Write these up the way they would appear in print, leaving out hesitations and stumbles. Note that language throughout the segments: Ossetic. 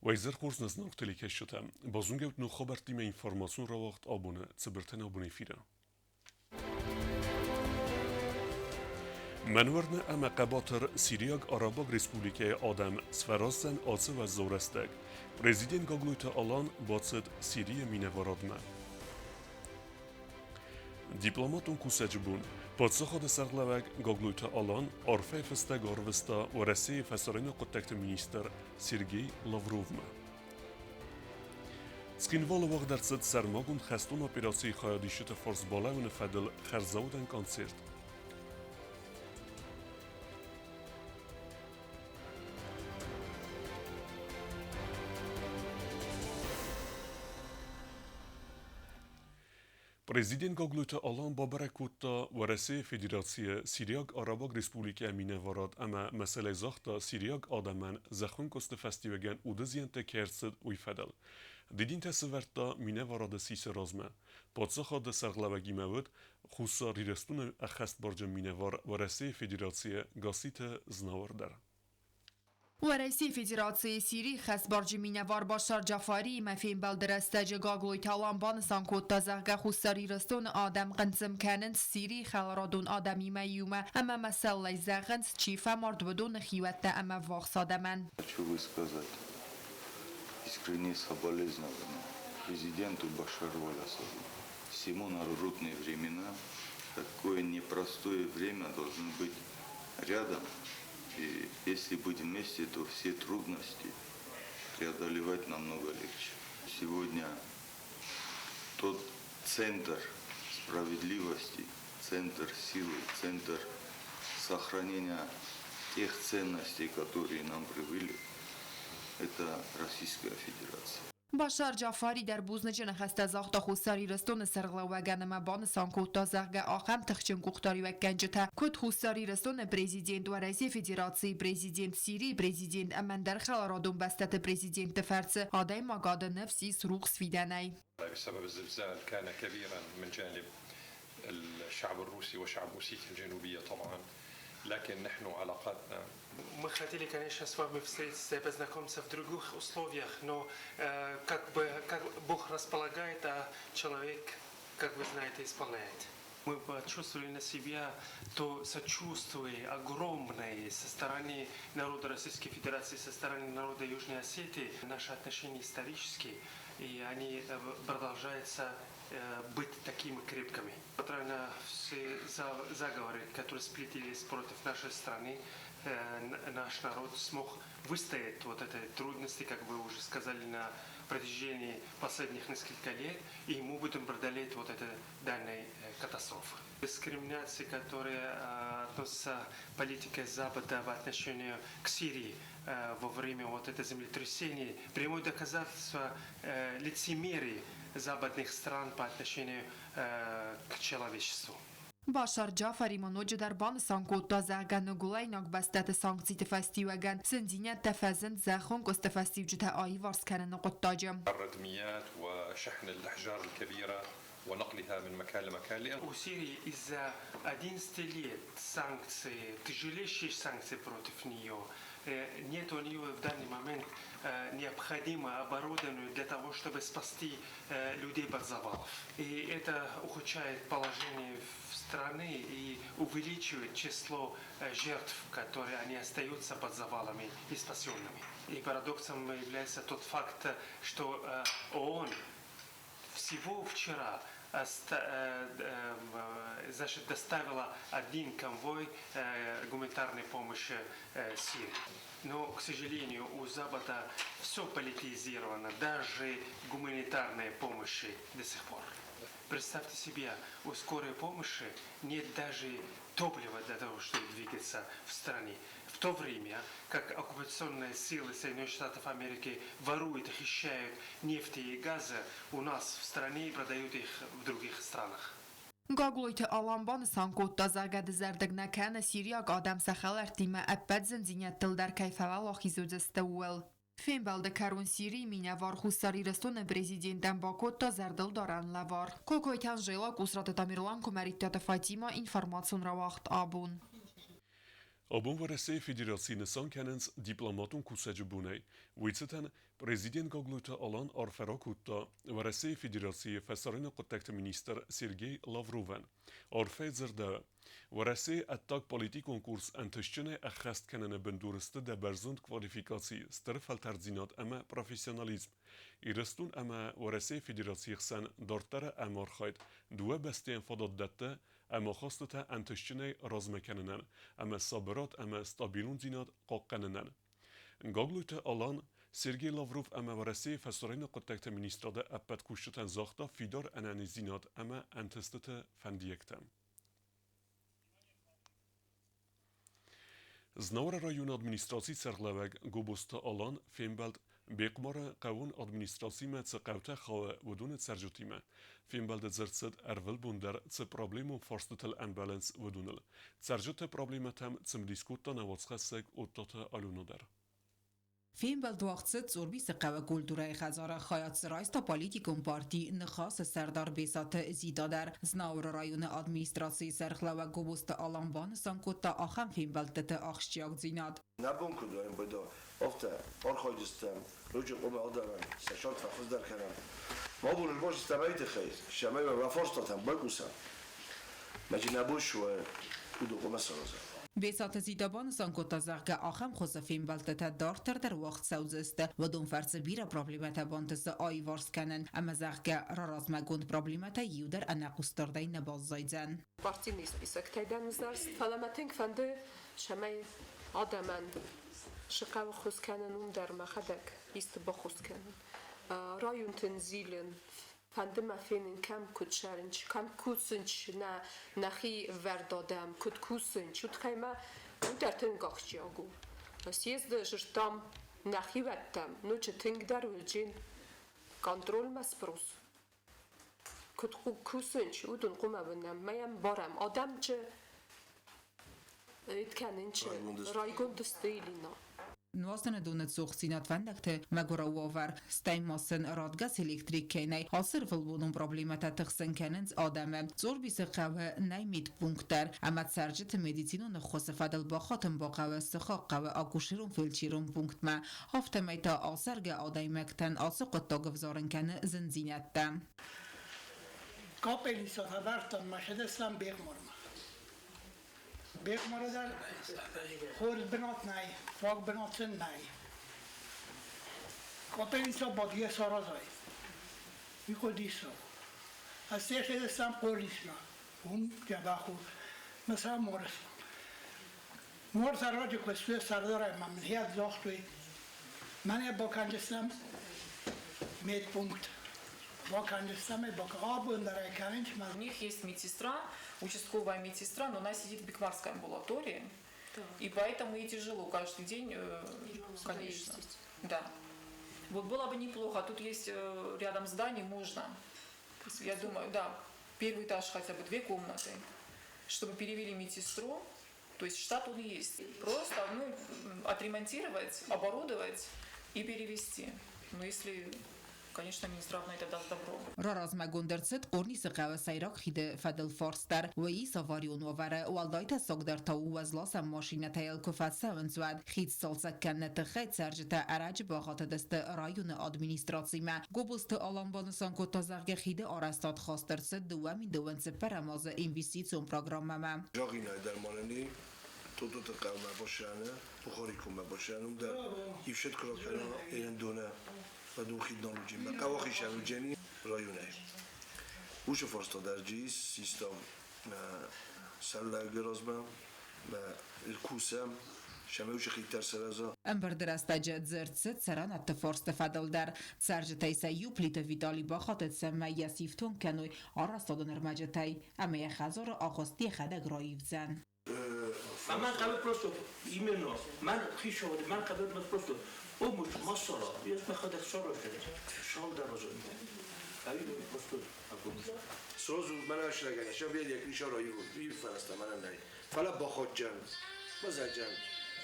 Уӕ хорз нӕ зынаргъ телекӕсджытӕ! Базонгӕут ног хабӕрттимӕ информацион рауагъд абоны Цыбыртӕн абон эфиры. Мӕн уырны ӕмӕ хъӕбатыр Сириаг Арабаг Республикӕйы адӕм сфӕраздзӕн ацы уӕззау рӕстӕг. Президент Гаглойты Алан бацыд Сирийы минӕварадмӕ. Дипломатон кусӕджы бон паддзахады сӕргълӕууӕг Гаглойты Алан арфӕйы фыстӕг арвыста Уӕрӕсейы фӕсарӕйнаг хъуыддӕгты министр Сергей Лавровмӕ. Цхинвалы уагъд ӕрцыд сӕрмагонд хӕстон операцийы хайадисджыты фарс балӕууыны фӕдыл хӕрзаудӕн концерт. Президент Гаглойты Алан бабӕрӕг кодта Уӕрӕсейы Федерацийы Сириаг Арабаг Республикӕйы минӕварад ӕмӕ мӕсӕлӕй загъта сириаг адӕмӕн зӕххон куысты фӕстиуӕгӕн уды зиӕнттӕ кӕй ӕрцыд, уый фӕдыл. Дидинтӕ сӕвӕрдта минӕварады сисы размӕ. Паддзахады сӕргълӕууӕгимӕ уыд Хуссар Ирыстоны ӕххӕстбарджын минӕвар Уӕрӕсейы Федерацийы Гасситы Знауыр дӕр. Уӕрӕсейы Федерацийы Сирийы хӕсбарджын минӕвар Башар Джафариимӕ фембӕлды рӕстӕджы Гаглойты Алан банысан кодта, зӕгъгӕ, Хуссар Ирыстоны адӕм хъынцъым кӕнынц Сирийы хӕларадон адӕмимӕ иумӕ ӕмӕ мӕсӕллӕй зӕгъынц, чи фӕмард, уыдоны хиуӕттӕ ӕмӕ ӕввахс адӕмӕн. Хочу высказать искренние соболезнования президенту Башару аль-Асаду. Всему народные времена, такое непростое время должны быть рядом. И если быть вместе, то все трудности преодолевать намного легче. Сегодня тот центр справедливости, центр силы, центр сохранения тех ценностей, которые нам привили, это Российская Федерация. Башар Джафари дӕр бузныджы ныхӕстӕ загъта Хуссар Ирыстоны сӕргълӕууӕгӕн ӕмӕ банысан кодта, зӕгъгӕ, ахӕм тыхджын къухдариуӕггӕнджытӕ, куыд Хуссар Ирыстоны президент, Уӕрӕсейы Федерацийы президент, Сирийы президент ӕмӕ ӕндӕр хӕларадон бӕстӕты президентты фӕрцы адӕймагады ныфс ис рухс фидӕнӕй. بسبب الزلزال كان كبيرا من جانب الشعب الروسي وشعب اوسيتيا الجنوبيه طبعا لكن نحن علاقاتنا Мы хотели, конечно, с вами встретиться и познакомиться в других условиях, но как бы как Бог располагает, а человек, как вы знаете, исполняет. Мы почувствовали на себя то сочувствие огромное со стороны народа Российской Федерации, со стороны народа Южной Осетии. Наши отношения исторические, и они продолжаются быть такими крепкими. Несмотря на все заговоры, которые сплетились против нашей страны, наш народ смог выстоять вот этой трудности, как вы уже сказали, на протяжении последних нескольких лет, и мы будем преодолеть вот этой данной катастрофы. Дискриминации, которые относятся к политике Запада в отношении к Сирии во время вот этого землетрясения, прямое доказательство лицемерия западных стран по отношению к человечеству. Башар Джафари ма ноджыдӕр банысан кодта, зӕгъгӕ, ныгуылӕйнаг бӕстӕты санкциты фӕстиуӕгӕн зындзинӕдтӕ фӕзынд зӕххон куысты фӕстиуджытӕ аиварс кӕныны хъуыддаджы. الردميات وشحن الأحجار الكبيرة ونقلها من مكان لمكان لأن У Сирии из-за 11 лет санкции, тяжелейшие санкции против нее, нет у нее в данный момент необходимого оборудования для того, чтобы спасти людей под завалов. И это ухудшает положение в страны и увеличивает число жертв, которые они остаются под завалами и спасенными. И парадоксом является тот факт, что ООН всего вчера значит, доставила один конвой гуманитарной помощи Сирии. Но, к сожалению, у Запада все политизировано, даже гуманитарная помощь до сих пор. Представьте себе, у скорой помощи нет даже топлива для того, чтобы двигаться в стране. В то время, как оккупационные силы Соединенных Штатов Америки воруют и хищают нефти и газы у нас в стране и продают их в других странах. Гаглойты Алан банысан кодта, зӕгъгӕ, дызӕрдыг нӕ кӕны, сириаг адӕм сӕ хӕлӕрттимӕ ӕппӕт зындзинӕдтыл дӕр кӕй фӕуӕлахиз уыдзысты, ууыл. Фембӕлды кӕрон Сирийы минӕвар Хуссар Ирыстоны президентӕн бакодта зӕрдылдарӕн лӕвар. Кокойты Анжела, Къусраты Тамерлан, Куымӕридтаты Фатимӕ, информацион рауагъд абон. Абон Уӕрӕсейы Федерацийы нысан кӕнынц дипломатон кусӕджы бонӕй. Уый цытӕн президент Гаглойты Алан арфӕ ракодта Уӕрӕсейы Федерацийы фӕсарӕйнаг хъуыддӕгты министр Сергей Лавровӕн. Арфӕйы дзырдӕуы, Уӕрӕсейы ӕддагполитикон курс ӕнтыстджынӕй ӕххӕст кӕныны бындур сты дӕ бӕрзонд квалификаци, стыр фӕлтӕрддзинад ӕмӕ профессионализм. Ирыстон ӕмӕ Уӕрӕсейы Федерацийы хсӕн дарддӕры ӕмархайд дыууӕ бӕстӕйӕн фадат дӕтты ӕмахастытӕ ӕнтыстджынӕй размӕ кӕнынӕн ӕмӕ сабырад ӕмӕ стабилондзинад хъахъхъӕнынӕн. Гаглойты Алан Сергей Лавров ӕмӕ Уӕрӕсейы фӕсарӕйнаг хъуыддӕгты министрады ӕппӕт кусджытӕн загъта фидар ӕнӕниздзинад ӕмӕ ӕнтыстыты фӕндиӕгтӕ. Знауыры районы администрацийы сӕргълӕууӕг Гобозты Алан фембӕлд Бехъмары хъӕуон администрацимӕ цы хъӕутӕ хауы, уыдоны цӕрджытимӕ. Фембӕлды дзырд цыд ӕрвылбон дӕр цы проблемон фарстытыл ӕмбӕлынц, уыдоныл. Цӕрджыты проблемӕтӕм цымыдис кодта нӕ уацхӕссӕг Оттаты Алена дӕр. Фембӕлд уагъд цыд Цъорбисы хъӕуы культурӕйы хӕдзары хайад цы райста политикон парти Ныхас-ы сӕрдар Бесаты Зита дӕр. Знауыры районы администрацийы сӕргълӕууӕг Гобозты Алан банысан кодта ахӕм фембӕлдтыты ахсджиагдзинад. Нӕ бон куыд у ӕмбырды афтӕ архайдзыстӕм, ноджы хъуамӕ адӕмӕн сӕ цард фӕхуыздӕр кӕнӕм. Мӕ бон ӕрбацыдтӕм ай тыххӕй, цӕмӕй уӕ фарстатӕм байхъусӕм. Мӕ нӕ бон цы уа, уыдон хъуамӕ саразӕм. Бесаты Зита банысан кодта, зӕгъгӕ, ахӕм хуызы фембӕлдтытӕ дарддӕр дӕр уагъд цӕудзысты. Уыдон фӕрцы бирӕ проблемӕтӕ бантысы аиварс кӕнын ӕмӕ, зӕгъгӕ, раразмӕгонд проблемӕтӕй иу дӕр ӕнӕхъусдардӕй нӕ баззайдзӕн. Партийный списоктӕй дӕн ӕвзӕрст, фӕлӕ мӕ тынг фӕнды, цӕмӕй адӕмӕн цы хъӕуы ххуыс кӕнын, уым дӕр мӕхӕдӕг исты баххуыс кӕнын. Районтӕн зилын, фӕнды мӕ фенын, кӕм куыд цӕрынц, кӕм кусынц нӕ нӕхи вӕрд адӕм, куыд кусынц, уыдхӕй мӕ уый дӕр тынг ахсджиаг у. Съезды зыдтам нӕхиуӕттӕм, ноджы тынгдӕр уыджын контрольмӕ спрос. Куыд кусынц, уыдон хъуамӕ уынӕм, ма йӕм барӕм. Адӕм чи кӕнынц, райгонд сты или нӕ. Нуазыны доны цухдзинад фӕндӕгты мӕгуырау уавӕр, стӕй ма сын радгӕс электрик кӕй нӕй, ацы ӕрвылбонон проблемӕтӕ тыхсын кӕнынц адӕмы. Цъорбисы хъӕуы нӕй медпункт дӕр, ӕмӕ цӕрджыты медицинон ӕххуысы фӕдыл бахатын бахъӕуы сыхаг хъӕуы акушерон-фельдшерон пунктмӕ. Афтӕмӕй та ацӕргӕ адӕймӕгтӕн ацы хъуыддаг ӕвзарын кӕны зындзинӕдтӕ. Капельницата вӕрдтам мӕхӕдӕг Бехъмармӕ. Бехъмары дӕр хорз бынат нӕй, фаг бынат сын нӕй. Капельница бадгӕ саразай. Уый диссаг. Ӕз сӕхӕдӕг Хъорнисмӕ. Уым дзӕбӕх у. Мӕ Морыс. Морыс ӕрӕджы куы ссуы сӕрдарӕй ма мын хиад загътой, мӕнӕ бакӕндзыстӕм медпункт. Бакӕндзыстӕм ӕй, абон дӕр ӕй кӕнынц. У них есть медсестра, участковая медсестра, но она сидит в Бекмарской амбулатории. И поэтому ей тяжело каждый день, конечно. Да. Вот было бы неплохо. Тут есть рядом здание, можно. Я думаю, да, первый этаж хотя бы две комнаты, чтобы перевели медсестру. То есть штат он есть. Просто, ну, отремонтировать, оборудовать и перевести. Но если, конечно, Минздрав на это даст добро. Раразмӕгонд ӕрцыд Хъорнисы хъӕуы сӕйраг хиды фӕдыл фарст дӕр. Уый ис аварион уавӕры, уӕлдай тӕссагдӕр та у уӕзласӕн машинӕтӕ йыл куы фӕцӕуынц, уӕд. Хид сцалцӕг кӕныны тыххӕй цӕрджытӕ ӕрӕджы бахатыдысты районы администрацимӕ. Гобозты Алан банысан кодта, зӕгъгӕ, хиды арӕзтад хаст ӕрцыд 2024 азы инвестицион программӕмӕ. Зӕгъинаг дӕр ма нын и, Тототы хъӕумӕ башӕны, Бухарикоммӕ башӕны, уым дӕр ифсӕд куы ракӕна Ерындонӕ, уӕд хид нал уыджи. Хъӕуы хицӕн уыджени районӕй. Уыцы фарста дӕр джи систам сӕллӕгы размӕ, кусӕм, сӕмӕ уыцы хиддӕр сараза. Ӕмбырды рӕстӕджы дзырд цыд цӕрӕнӕтты фарсты фӕдыл дӕр. Цӕрджытӕй сӕ иу Плиты Витали бахатыд, цӕмӕй йӕ сифтонг кӕной арӕзтадон ӕрмӕджытӕй ӕмӕ йӕ хӕдзары агъуыст йӕхӕдӕг раивдзӕн. А мӕн хъӕуы просто именно мӕн хицауад, мӕн хъӕуы просто помощь массала. Я мӕхӕдӕг сараздзӕн. Шалдар просто Сразу мӕн ӕшлӕгӕн, сӕ ведек ишара ив фӕрӕзта мӕнӕн нӕй. Фӕлӕ бахатджан, мазаджан.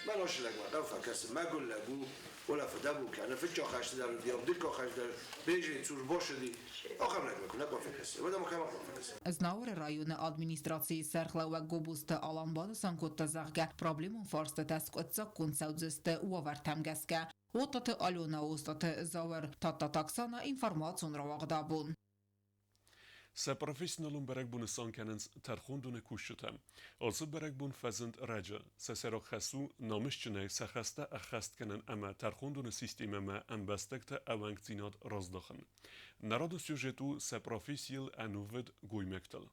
Мӕн ӕшлӕг ма, фӕкӕсы, мӕгуыр лӕг у, улӕфыд. Дабука, фычча хашты дар диабдика хашты дар бежи цур бошди ахам нагма куна конференция. Вада махама конференция. Знауыры районы администрацийы сӕргълӕууӕг Гобозты Алан банысан кодта, зӕгъгӕ, проблемон фарстытӕ скъуыддзаггонд цӕудзысты уавӕртӕм гӕсгӕ. Отаты Алена, Остаты Зауыр, Тадтаты Оксана, информацион рауагъд Абон. Сӕ профессионалон бӕрӕгбон нысан кӕнынц тӕрхондоны кусджытӕ. Ацы бӕрӕгбон фӕзынд ӕрӕджы. Сӕ сӕйраг хӕс у намысджынӕй сӕ хӕстӕ ӕххӕст кӕнын ӕмӕ тӕрхондоны системӕмӕ ӕмбӕстӕгты ӕууӕнкдзинад раздахын. Нӕ рады сюжет у сӕ профессийыл ӕнувыд гоймӕгтыл.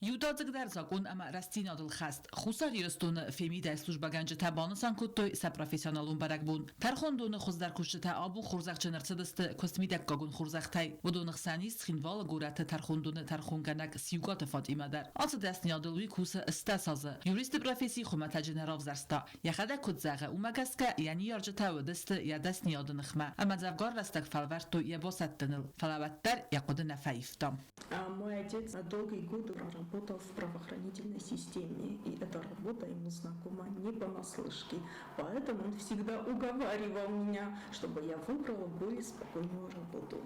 Иудадзыгдӕр закъон ӕмӕ рӕстдзинадыл хӕст. Хуссар Ирыстоны Фемидӕйы службӕгӕнджытӕ банысан кодтой сӕ профессионалон бӕрӕгбон. Тӕрхондоны хуыздӕр кусджытӕ абон хорзӕхджын ӕрцыдысты куыстмидӕггагон хорзӕхтӕй. Уыдоны хсӕн ис Цхинвалы горӕты тӕрхондоны тӕрхонгӕнӕг Сиукъаты Фатимӕ дӕр. Ацы дӕсныйадыл уый кусы 80 азы. Юристы професси хуымӕтӕджы нӕ равзӕрста. Йӕхӕдӕг куыд зӕгъы, уымӕ гӕсгӕ йӕ ныййарджытӕ уыдысты йӕ дӕсныйады ныхмӕ ӕмӕ дзӕвгар рӕстӕг фӕлвӕрдтой йӕ басӕттыныл, фӕлӕ уӕддӕр йӕ хъуыды нӕ фӕивта. Мой отец долгие годы проработал в правоохранительной системе, и эта работа ему знакома не понаслышке. Поэтому он всегда уговаривал меня, чтобы я выбрала более спокойную работу.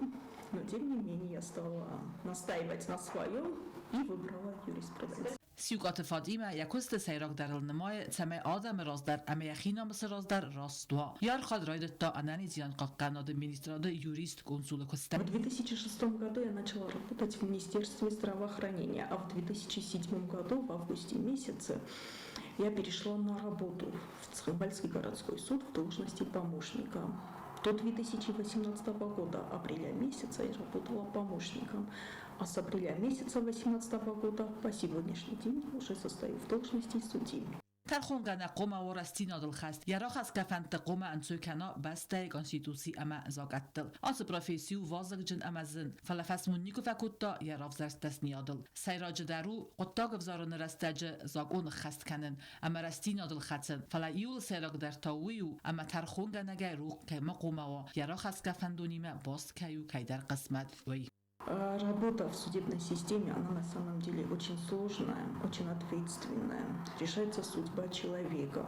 Но тем не менее я стала настаивать на своем и выбрала юриспруденцию. Сиукъаты Фатимӕ йӕ куысты сӕйрагдӕрыл нымайы, цӕмӕй адӕмы раз дӕр ӕмӕ йӕхи намысы раз дӕр раст уа. Йӕ архайд райдыдта ӕнӕниздзинад хъахъхъӕнынады министрады юрист-консулы куыстӕй. В 2006 году я начала работать в Министерстве здравоохранения, а в 2007 году, в августе месяце, я перешла на работу в Цхинвальский городской суд в должности помощника. До 2018 года, апреля месяца, я работала помощником, а с апреля месяца 2018 года по сегодняшний день уже состою в должности судьи. Тӕрхонгӕнӕг хъуамӕ уа рӕстдзинадыл хӕст, йӕ рахӕсгӕ фӕндты хъуамӕ ӕнцой кӕна бӕстӕйы конституци ӕмӕ закъӕттыл. Ацы професси у вазыгджын ӕмӕ зын, фӕлӕ фӕсмон никуы фӕкодта йӕ равзӕрст дӕсныйадыл. Сӕйраджыдӕр у хъуыддаг ӕвзарыны рӕстӕджы закъон ӕххӕст кӕнын ӕмӕ рӕстдзинадыл хӕцын, фӕлӕ иууыл сӕйрагдӕр та уый у, ӕмӕ тӕрхонгӕнӕгӕй рох кӕй ма хъуамӕ уа, йӕ рахӕсгӕ фӕндонимӕ баст кӕй у кӕйдӕр хъысмӕт, уый. Работа в судебной системе, она на самом деле очень сложная, очень ответственная. Решается судьба человека.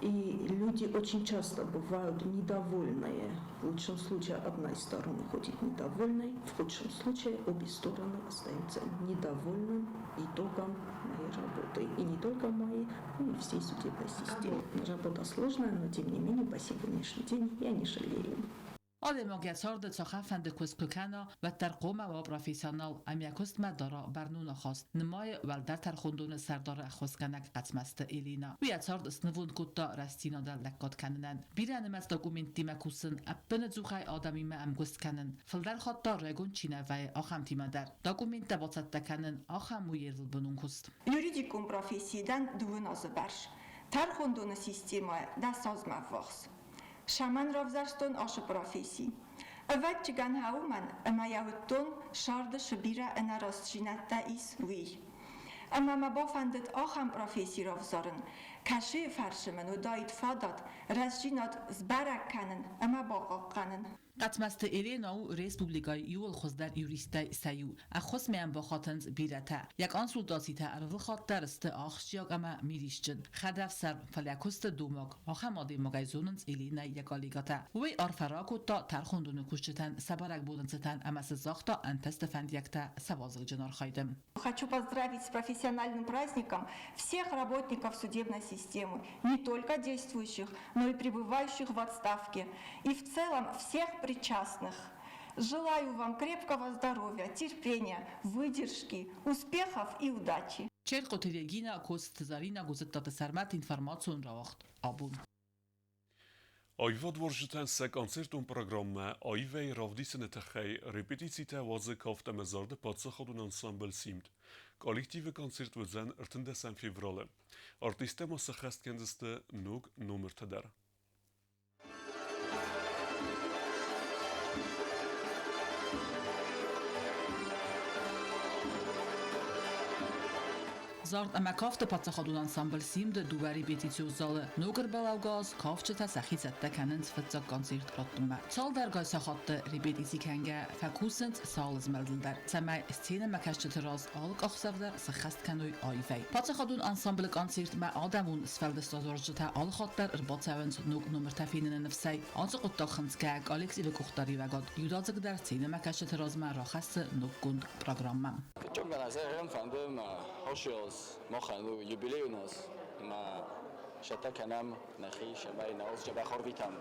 И люди очень часто бывают недовольные. В лучшем случае одна из сторон уходит недовольной, в худшем случае обе стороны остаются недовольным итогом моей работы. И не только моей, но и всей судебной системы. Работа сложная, но тем не менее по сегодняшний день я не жалею. Адӕймаг йӕ царды цахӕмфӕнды куыст куы кӕна, уӕддӕр хъуамӕ уа профессионал ӕмӕ йӕ куыстмӕ дара бӕрнон ахаст, нымайы уӕлдӕр тӕрхондоны сӕрдары ӕххуысгӕнӕг Хъӕцмӕзты Элинӕ. Уый йӕ цард снывонд кодта рӕстдзинадӕн лӕггад кӕнынӕн. Бирӕнымӕц документтимӕ кусын, ӕппынӕдзухӕй адӕмимӕ ӕмгуыст кӕнын, фылдӕр хатт та райгонд чи нӕ вӕййы, ахӕмтимӕ дӕр. Документтӕ бацӕттӕ кӕнын, ахӕм у йе рвылбонон куыст. Юридикон профессийы дӕн дыууын азы бӕрц. Тӕрхондоны системӕ дӕс азмӕ ӕввахс. Цӕмӕн равзӕрстон ацы професси? Ӕвӕццӕгӕн, уымӕн, ӕмӕ йӕ уыдтон, царды цы бирӕ ӕнӕрастдзинӕдтӕ ис, уый. Ӕмӕ мӕ бафӕндыд ахӕм професси равзарын, кӕцыйы фӕрцы мын уыдаид фадат рӕстдзинад сбӕрӕг кӕнын ӕмӕ бахъахъхъӕнын. Хъӕцмӕзты Елена у республикӕйы иууыл хуыздӕр юристтӕй сӕ иу. Ӕххуысмӕ йӕм бахатынц бирӕтӕ. Йӕ консультацитӕ ӕрвылхатт дӕр сты ахсджиаг ӕмӕ мидисджын. Хӕдӕфсарм, фӕлӕ куысты домаг, ахӕм адӕймагӕй зонынц Еленӕйы йӕ коллегӕтӕ. Уый арфӕ ракодта тӕрхондоны кусджытӕн сӕ бӕрӕгбоны цытӕн ӕмӕ сын загъта ӕнтысты фӕндиӕгтӕ сӕ вазыгджын архайды. Хочу поздравить с профессиональным праздником всех работников судебной системы, не только действующих, но и пребывающих в отставке, и в целом всех причастных. Желаю вам крепкого здоровья, терпения, выдержки, успехов и удачи. Чертхъоты Регинӕ, Коцты Зӕринӕ, Гуызыдтаты Сӕрмӕт, информацион рауагъд Абон. Аивадуарзджытӕн сӕ концертон программӕ аивӕй равдисыны тыххӕй репетицитӕ уадзы кафт ӕмӕ зарды паддзахадон ансамбль «Симд». Коллективы концерт уыдзӕн 13 февралы. Артисттӕ ма сӕххӕст кӕндзысты ног номыртӕ дӕр. Зард ӕмӕ кафты паддзахадон ансамбль Симд-ы дыууӕ репетицион залы ног ӕрбалӕугӕ аз кафджытӕ сӕхи цӕттӕ кӕнынц фыццаг концерт раттынмӕ. Цалдӕргай сахатты репетици кӕнгӕ фӕкусынц сӕ алы змӕлдыл дӕр, цӕмӕй сценӕмӕкӕсджыты раз алы къахдзӕф дӕр сыххӕст кӕной аивӕй. Паддзахадон ансамблы концертмӕ адӕмон сфӕлдыстадуарзджытӕ алыхатт дӕр ӕрбацӕуынц ног номыртӕ феныны ныфсӕй. Ацы хъуыддаг хынцгӕ коллективы къухдариуӕгад иудадзыгдӕр сценӕмӕкӕсджыты размӕ рахӕссы ноггонд программӕ. Чъонгӕ зӕгъӕн фӕнды мӕ хосиоз махӕн у юбилей у нас ӕмӕ цӕттӕ кӕнӕм нӕхи, цӕмӕй нӕ дзӕбӕх ӕрвитӕм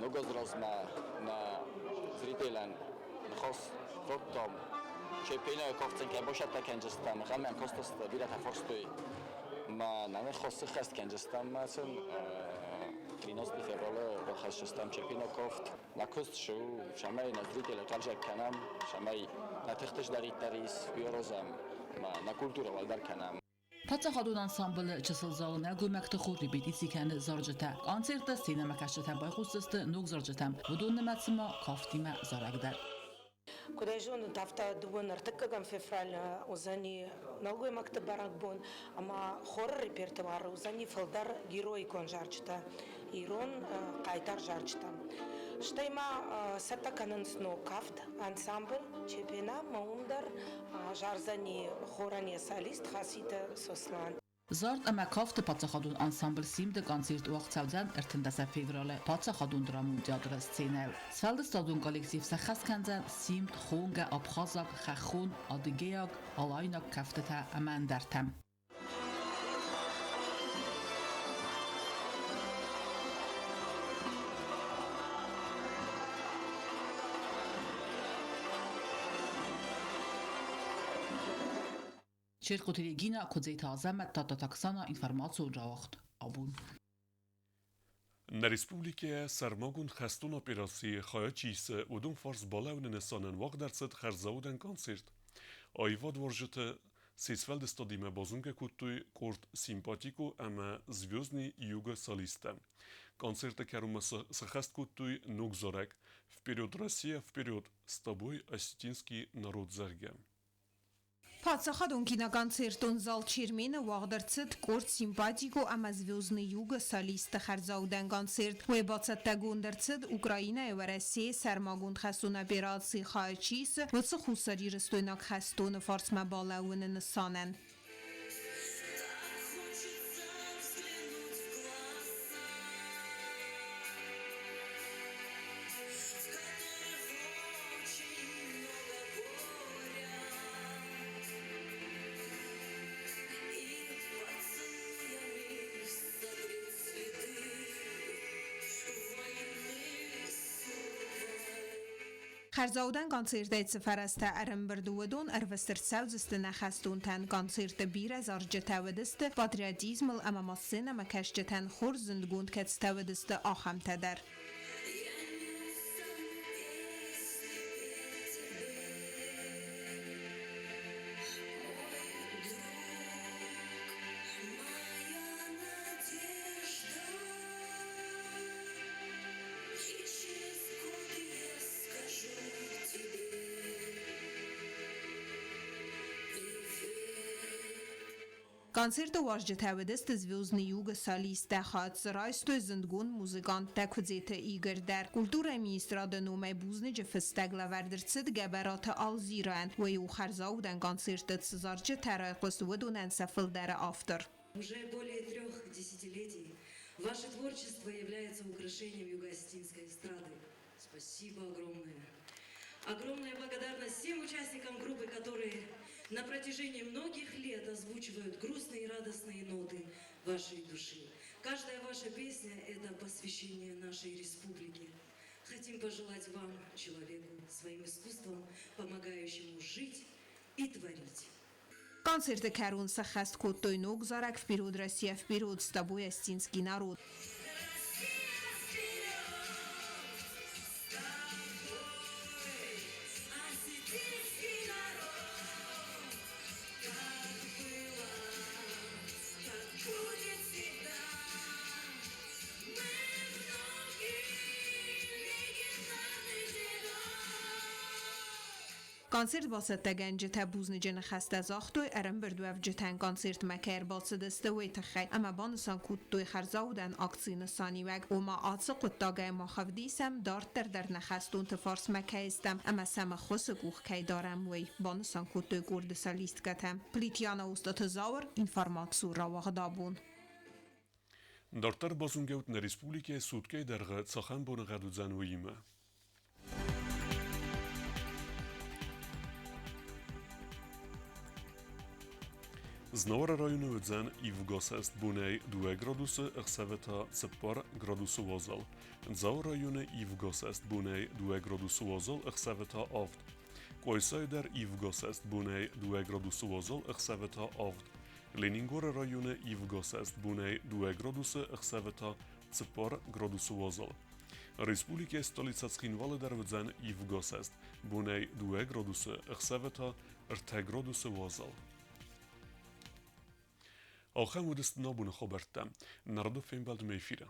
ног азы размӕ нӕ зрителӕн ныхас радтам. Чемпионаты кафдзӕн кӕй бацӕттӕ кӕндзыстӕм, ахӕм кастысты, бирӕтӕ фарстой ӕмӕ нӕ ныхас сыххӕст кӕндзыстӕм ӕмӕ сын 13 февралы рахӕсдзыстӕм чемпионат кафт. Нӕ куыст цы у, цӕмӕй нӕ зрителы хъӕлдзӕг кӕнӕм, цӕмӕй нӕ тыхты цыдӕриддӕр ис, уый аразӕм ӕмӕ нӕ культурӕ уӕлдӕр кӕнӕм. Паддзахадон ансамблы чысыл залы нӕлгоймӕгты хор репетици кӕны зарджытӕ. Концерттӕ сценӕмӕкӕсджытӕ байхъусдзысты ног зарджытӕм, уыдон нымӕцы ма кафтимӕ зарӕг дӕр. Куыд ӕй зонут, афтӕ дыууӕ ӕртыккӕгӕм февралы уыдзӕни нӕлгоймӕгты бӕрӕгбон ӕмӕ хоры репертуары уыдзӕни фылдӕр героикон зарджытӕ, ирон хъайтар зарджытӕ. Стӕй ма цӕттӕ кӕнынц ног кафт ансамбль Чепена ӕмӕ уым дӕр зардзӕни хорӕн йӕ солист Хаситы Сослан. Зард ӕмӕ кафты паддзахадон ансамбль Симд-ы концерт уагъд цӕудзӕн 13 февралы паддзахадон драмон театры сценӕйыл. Сфӕлдыстадон коллектив сӕххӕст кӕндзӕн Симд, Хонгӕ, Абхазаг, Хӕххон, Адыгейаг, Алайнаг кӕфтытӕ ӕмӕ ӕндӕртӕ. Чертхъоты Регина, Куыдзеты Азӕмӕт, Тадтаты Оксана, информацион рауагъд абон. Нӕ республикӕйы сӕрмагонд хӕстон операцийы хайад чи исы, уыдон фарс балӕууыны нысанӕн уагъд ӕрцыд хӕрзаудӕн концерт. Аивадуарзджыты се сфӕлдыстадимӕ базонгӕ кодтой къорд «Симпатико» ӕмӕ «Звездный юга» солисттӕ. Концерты кӕронмӕ сыххӕст кодтой ног зарӕг «Вперед, Россия, вперед! С тобой осетинский народ», зӕгъгӕ. Паддзахадон киноконцертон зал Чермен-ы уагъд ӕрцыд къорд «Симпатико» ӕмӕ «Звездный юг»-ы солистты хӕрзаудӕн концерт. Уый бацӕттӕгонд ӕрцыд Украинӕйы Уӕрӕсейы сӕрмагонд хӕстон операцийы хайы чи исы, уыцы хуссарирыстойнаг хӕстоны фарсмӕ балӕууыны нысанӕн. Хӕрзаудӕн концертӕй цы фӕрӕзтӕ ӕрӕмбырд, уыдон ӕрвыст ӕрцӕудзысты нӕ хӕстонтӕн. Концерты бирӕ зарджытӕ уыдысты патриотизмыл ӕмӕ ма сценӕмӕкӕсджытӕн хорз зындгонд кӕцытӕ уыдысты, ахӕмтӕ дӕр. Концерты уазджытӕ уыдысты «Звездный юг»-ы солисттӕ, хатт дзы райстой зындгонд музыканттӕ Куыдзеты Игорь дӕр. Культурӕйы министрады номӕй бузныджы фыстӕг лӕвӕрд ӕрцыд Гӕбӕраты Алзирӕн. Уый у хӕрзаудӕн концерты цы зарджытӕ райхъуыст, уыдонӕн сӕ фылдӕры автор. Уже более трех десятилетий ваше творчество является украшением юго-осетинской эстрады. Спасибо огромное. Огромная благодарность всем участникам группы, которые на протяжении многих лет озвучивают грустные и радостные ноты вашей души. Каждая ваша песня – это посвящение нашей республике. Хотим пожелать вам, человеку, своим искусством, помогающему жить и творить. Концерты кӕрон сӕххӕст кодтой ног зарӕг «Вперед, Россия, вперед! С тобой, осетинский народ!». Концерт бацӕттӕгӕнджытӕ бузныджы ныхӕстӕ загътой ӕрӕмбырдуӕвджытӕн концертмӕ кӕй ӕрбацыдысты, уый тыххӕй ӕмӕ банысан кодтой хӕрзаудӕн акцийы нысаниуӕг, ома ацы хъуыддагӕй мах ӕвдисӕм, дарддӕр дӕр нӕ хӕстонты фарсмӕ кӕй стӕм ӕмӕ сӕм ӕххуысы къух кӕй дарӕм, уый, банысан кодтой къорды солисткӕтӕ. Плитьяна Устаты Зауыр, информацийы рауагъд абон. Дарддӕр базонгӕут нӕ республикӕйы суткӕйы дӕргъы цахӕм боныгъӕд уыдзӕн, уыимӕ. Знауыры районы уыдзӕн ивгӕсӕст бонӕй 2 градусы, ӕхсӕвы та 4 градусы уазал. Дзауы районы ивгӕсӕст бонӕй 2 градусы уазал, ӕхсӕвы та 7. Къуайсайы дӕр ивгӕсӕст бонӕй 2 градусы уазал, ӕхсӕвы та 7. Ленингоры районы ивгӕсӕст бонӕй 2 градусы, ӕхсӕвы та 4 градусы уазал. Республикӕйы столицӕ Цхинвалы дӕр уыдзӕн ивгӕсӕст бонӕй 2 градусы, ӕхсӕвы та 3 градусы уазал. Ахӕм уыдысты нӕ абоны хабӕрттӕ. Народы фембӕлдмӕ эфиры.